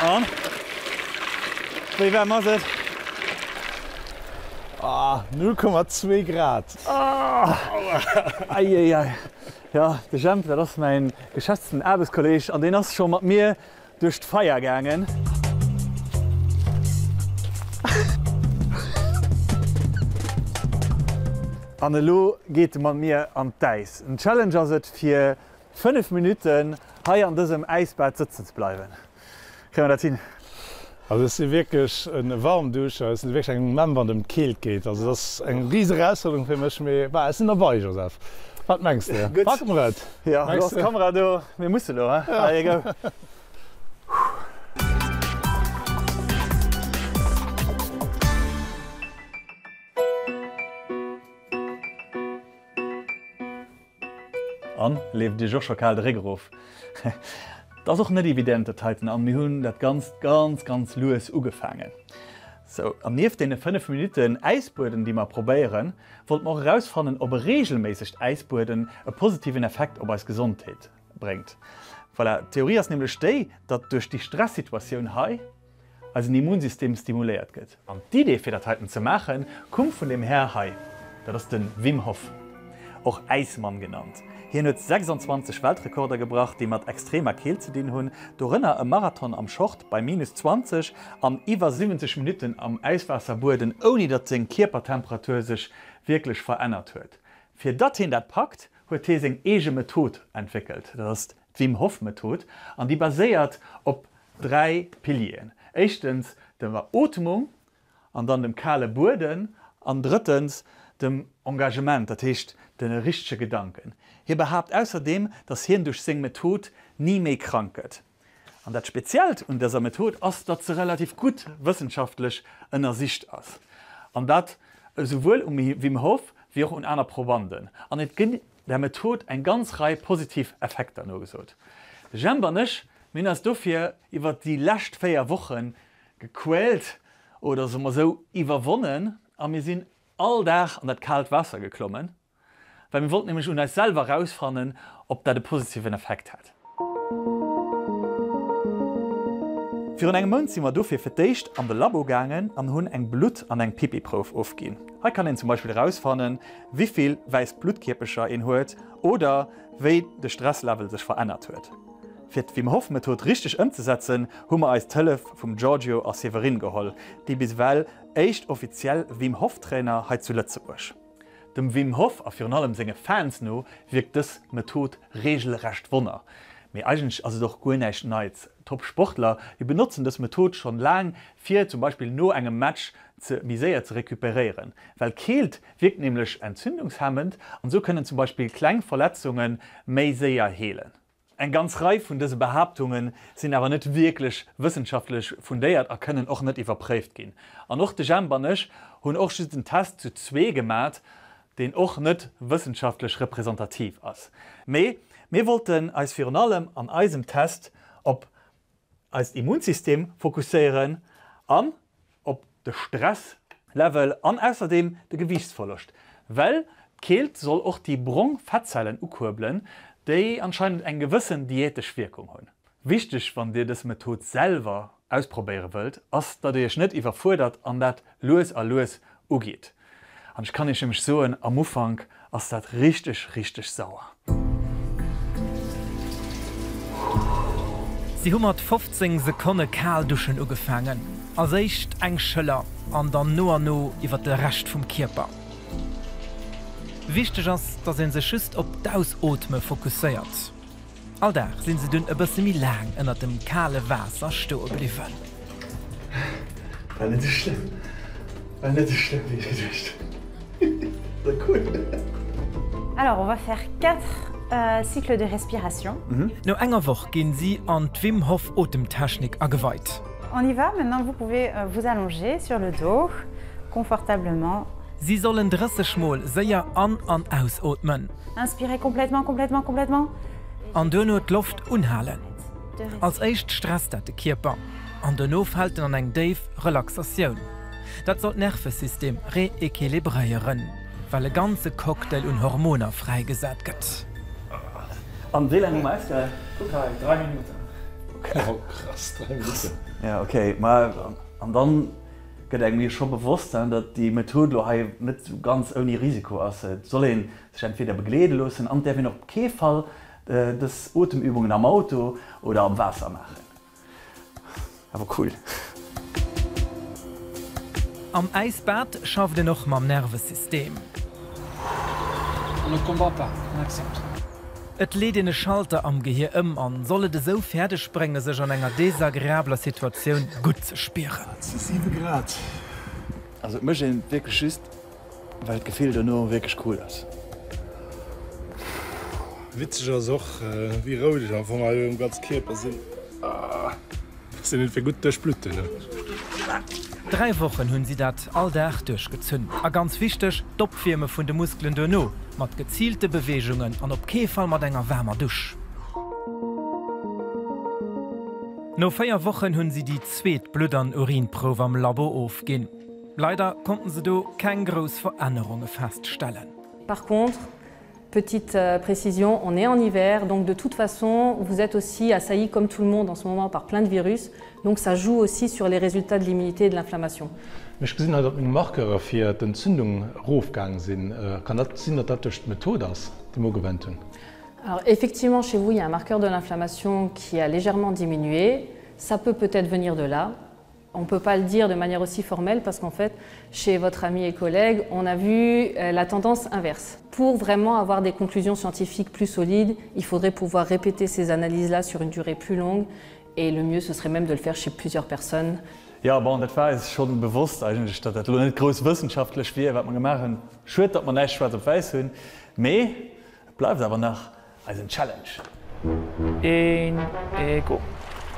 An? Wéi waarm ass et? Ah, 0,2 Grad. Ah! Eieiei. Jo, de Jemp, dat ass mäin geschätzten Aarbechtskolleg an deen ass scho mat mir duerch d'Feier gaangen. An elo geet e mat mir an d'Äis. Den Challenge ass et fir 5 Minutten hei an dësem Äisbad sëtzen ze bleiwen. Kréie mer dat hin? Also ech si wierklech e Warmduscher, ech sinn wierklech eng Mamm wann et ëm d'Keelt geet. Also et ass eng rise Erausfuerderung fir mech, mee bah, ech sinn derbei Joseph. Wat mengs de? Gutt. Packe mer et? Jo, elo ass d'Kamera do, mir musse lo, he? Allez go! An leeft iech och scho kal de Réck erof? Et ass och net evident dat heiten an mir hunn dat Ganzt ganz ganz lues ugefaangen. Sou, an nieft deene 5 Minutten Äisbueden déi mer probéieren, wollte mer och erausfannen ob e reegelméissegt Äisbueden e positiven Effekt op eis Gesondheet bréngt. Voilà, d'Theorie ass nämlech déi, datt duerch déi Stressituatioun hei, eisen Immunsystem stimuléiert gëtt. An d'Idee fir dat heiten ze maachen, koum vun deem Här hei, dat ass de Wim Hof, och Äismann genannt. Hien huet 26 Weltrekorder gebrach, déi mat extremer Keelt ze dinn hunn, dorënner e Marathon am Short bei minus 20 an iwwer 70 Minutten am Äiswaasser bueden, ouni datt seng Kierpertemperatur sech wierklech verännert huet. Fir datt hien dat packt, huet hie seng eege Method entwéckelt, dat ass d'Wim Hof Method, an déi baséiert op 3 Pilieren, éischtens der Ootmung an dann dem kale Bueden an drëttens dem Engagement, dat heescht de richtege Gedanken. Hie behaapt ausserdeem, datt hien duerch seng Method ni méi krank gëtt. An dat Speziellt un dëser Method ass, datt se relativ gutt wëssenschaftlech ënnersicht ass, an dat esouwuel um Wim Hof wéi och un aner Probanden. An et ginn der Method eng ganz Rei positiv Effekter nogesot. De Jemp an ech, mir hunn eis dofir iwwert déi lescht 4 Woche gequält, oder soe mer esou, iwwerwonnen a mir sinn all Dag an dat kaalt Waasser geklommen, well mir wollten nämlech un eis selwer erausfannen, ob dat e positiven Effekt hätt. Virun engem Mount si mer dofir fir d'éischt an de Labo gaangen an hunn eng Blutt an eng Pipiprouf ofginn. Hei kann een zum Beispill erausfannen, wivill wäiss Bluttkierpecher een huet oder wéi de Stresslevel sech verännert huet. Fir d'Wim Hof Method richteg ëmzesetzen, hu mer eis d'Hëllef vum Giorgio a Séverine geholl, déi bis ewell éischt offiziell Wim Hof Trainer hei zu Lëtzebuerg. Dem Wim Hof a virun allem senge Fans no wierkt dës Method regelrecht Wonner. Mee eigentlech ass et och guer näischt Neits. Top Sportler, déi benotzen dës Method schonn laang fir zum Beispill no engem Match ze méi séier ze recuperéieren. Well Keelt wierkt nämlech entzündungshemmend an esou kënnen zum Beispill kleng Verletzunge méi séier heelen. Eng ganz Rei vun dëse Behaaptunge sinn awer net wierklech wëssenschaftlech fundéiert a kënnen och net iwwerpréift ginn. An och de Jemp an ech hunn och just en Test zu zwee gemat, deen och net wëssenschaftlech representativ ass. Mee mir wollten eis virun allem an eisem Test op eist Immunsystem fokusséieren an op de Stresslevel an ausserdeem de Gewiichtsverloscht, well d'Keelt soll och déi brong Fettzellen ukuerbelen, déi anscheinend eng gewëssen diätesch Wierkung hunn. Wichteg wann dir dës Method selwer ausprobéiere wëllt, ass datt dir iech net iwwerfuerdert an dat lues a lues ugeet. An ech kann iech nämlech soen, am Ufank ass dat richteg, richteg sauer. Si hu mat 15 Sekonne kal duschen ugefaangen. Als éischt eng Schëller an dann no an no iwwer de Rescht vum Kierper. Wichteg ass, dass ee sech just op d'Ausootme fokusséiert. All Dag sinn se dunn e bësse méi laang ënnert dem kale Waasser stoe bliwwen. War net esou schlëmm, war net esou schlëmm wéi ech geduecht hunn. War cool. Alors on va faire 4 cycles de respiration. No enger Woch ginn si an d'Wim Hof Otemtechnik ageweit. On y va, maintenant vous pouvez vous allonger sur le dos confortablement. Si sollen 30 mol séier an an ausootmen. Inspirez complètement, complètement, complètement. An duerno d'Loft unhalen. Als éischt stresst dat de Kierper an dono fält en an eng déif Relaxatioun. Dat soll d'Nervesystem reequilibréieren. well e ganze Cocktail un Hormoner fräigesat gëtt. An wéi laang hu mer ausgehal? Kuck hei, 3 Minutten. Oh krass, 3 Minutten. Ja ok, ma an dann gëtt engem jo scho bewosst, datt déi Method lo hei net sou ganz ouni Risiko ass. Et soll ee sech entweder begleede loossen an et däerf een op kee Fall dës Otemübungen am Auto oder am Waasser maachen. Awer cool. Am Äisbad schafft een och mam Nervesystem. On ne combat pas, on accepte. Et leet een e Schalter am Gehier ëm an soll et esou fäerdeg brénge sech an enger desagreabler Situatioun gutt ze spieren. Et si 7 Grad. Also et mécht een wierklech just well d'Gefill dono wierklech cool ass. Witzeg ass och wéi rout ech am Fong hei um ganze Kierper sinn. Sinn et fir gutt duerchbluten. 3 Wochen hunn si dat all Dag duerchgezunn. A ganz wichteg, d'Opwierme vun de Muskelen duerno, mat geziilte Beweegungen an op kee Fall mat enger waarmer Dusch. No 4 Wochen hunn si déi zweet Blutt an Urinprouf am Labo ofginn. Leider konnten se do keng grouss Verännerunge feststellen. Par contre, Petite euh, précision, on est en hiver, donc de toute façon, vous êtes aussi assailli comme tout le monde en ce moment par plein de virus, donc ça joue aussi sur les résultats de l'immunité et de l'inflammation. Ech gesinn hei, datt meng Marqueure fir d'Entzündung erofgaang sinn. Kann dat sinn, datt dat duerch d'Method ass, déi mer ugewennt hunn? Alors effectivement, chez vous, il y a un marqueur de l'inflammation qui a légèrement diminué. Ça peut peut-être venir de là. On ne peut pas le dire de manière aussi formelle parce qu'en fait, chez votre ami et collègue, on a vu euh, la tendance inverse. Pour vraiment avoir des conclusions scientifiques plus solides, il faudrait pouvoir répéter ces analyses-là sur une durée plus longue et le mieux, ce serait même de le faire chez plusieurs personnes. Ja bon, dat war eis schonn bewosst eigentlech, datt dat elo net grouss wëssenschaftlech wier, wat mer gemaach hunn. Schued, datt mer näischt schwaarz op wäiss hunn, mee et bleift awer nach Eisen Challenge. Een e go.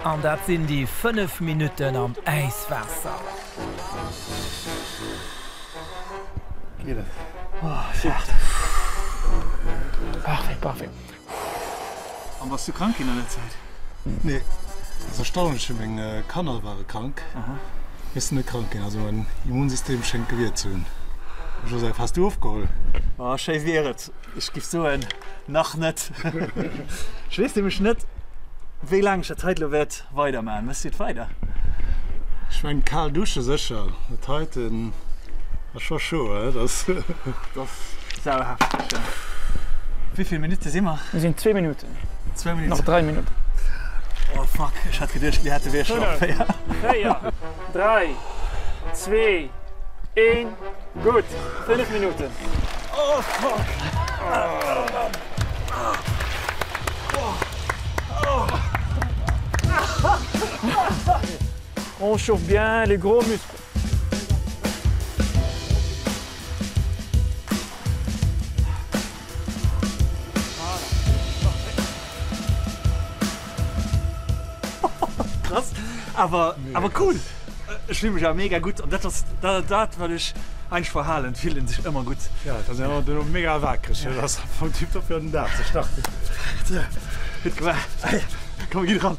An dat sinn déi 5 Minutten am Äiswaasser. Parfait, parfait. An bass du krank ginn an der Zäit? Nee, ass erstaunlech, meng Kanner ware krank. Ech sinn net krank ginn, also mäin Immunsystem schéngt gewiert ze hunn. Joseph, has du ofgeholl? Oh, schéi wier et. Ech giff soen, nach net. Ech weess nämlech net, wéi laang ech dat hei elo wäert weidermachen. Méchs du et weider? Ech mengen, kal Dusche sécher. Dat heiten ass scho scho, he? Dat ass. Dat ass sauhefteg, jo. Wéi vill Minutte si mer? Mir sinn zwee Minutten. Zwou Minutten. Nach 3 Minutten. Oh fuck, ech hat geduecht mir hätte wär schon op 4. 4, 3, 2, 1, gutt, 5 Minutten. Oh fuck. Oh Mann. On chauffe bien les gros muscles. Krass, awer awer cool. Ech fill mech awer mega gutt an dat ass dat dat wat ech eigentlech verhalen, et fillt een sech ëmmer gutt. Ja, et ass een awer duerno mega wakereg, dat ass am Fong tiptop fir an den Dag ze starten. Gutt gemaach. Komm mir ginn eran.